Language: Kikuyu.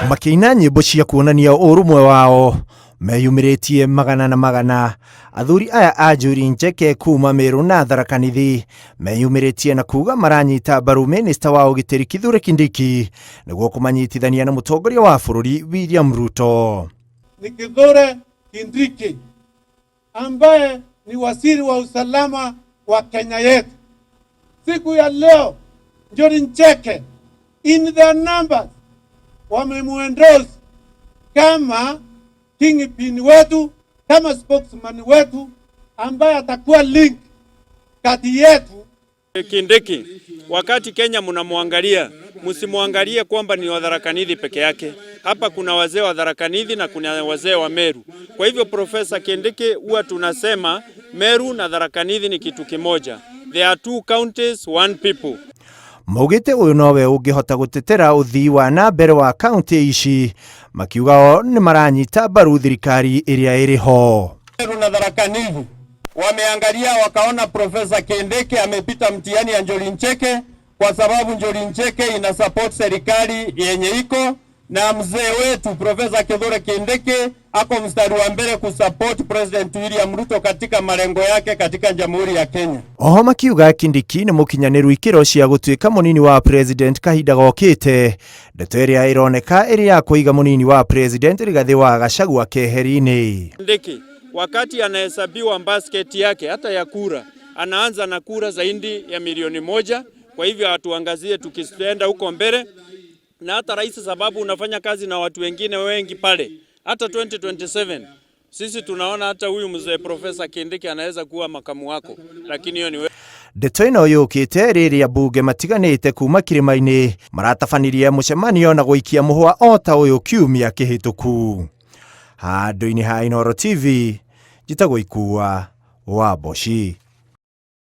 Makĩina nyĩmbo cia kuonania ũrũmwe wao meyumĩrĩtie magana na magana, athuri aya a Njuri Njeke kuma Meru na Tharaka Nithi meyumĩrĩtie na kuga maranyita mbaru minista wa ũgitĩri Kithure Kindiki nĩguo kũmanyitithania na mũtongoria wa bũrũri William Ruto. Ni Kithure Kindiki ambaye ni waziri wa usalama wa Kenya yetu. Siku ya leo Njuri Ncheke in their numbers wamemuendorse kama kingpin wetu, kama spokesman wetu ambaye atakuwa link kati yetu. Kindiki, wakati Kenya mnamwangalia, msimwangalie kwamba ni wa Tharaka Nithi peke yake. Hapa kuna wazee wa Tharaka Nithi na kuna wazee wa Meru. Kwa hivyo Profesa Kindiki, huwa tunasema Meru na Tharaka Nithi ni kitu kimoja. There are two counties, one people. Maugĩte ũyũ nowe ũngĩhota gũtetera ũthii wa na mbere wa kaunti ici, makiuga o nĩ maranyita mbaru thirikari ĩrĩa ĩrĩ ho. Meru na Tharaka Nithi wameangalia wakaona Profesa Kindiki amepita mtihani ya Njuri Ncheke kwa sababu Njuri Ncheke ina support serikali yenye iko na mzee wetu Profesa Kithure Kindiki ako mstari wa mbele kusupport President William Ruto katika malengo yake katika Jamhuri ya Kenya. Oho makiuga Kindiki nĩ mũkinyanĩru ikĩro cia gũtuĩka mũnini wa president kahinda gokĩte, ndeto ĩrĩa ĩroneka ĩrĩ ya kũiga mũnini wa president Rigathĩ wa Gachagua keheri-inĩ. Kindiki wakati anahesabiwa basket yake hata ya kura, anaanza na kura zaidi ya milioni 1. Kwa hivyo atuangazie tukienda huko mbele, na hata rais, sababu unafanya kazi na watu wengine wengi pale, hata 2027 sisi tunaona hata huyu mzee Profesa Kindiki anaweza kuwa makamu wako, lakini hiyo ni wewe. Ndeto ĩno yũkĩte rĩrĩa mbunge matiganĩte kuma kĩrĩma-inĩ maratabanirie mũcemanio na gũikia mũhwa o ta ũyũ kiumia kĩhĩtũku. Handũ-inĩ ha Inooro TV, njĩtagwo Ikua wa Mboci.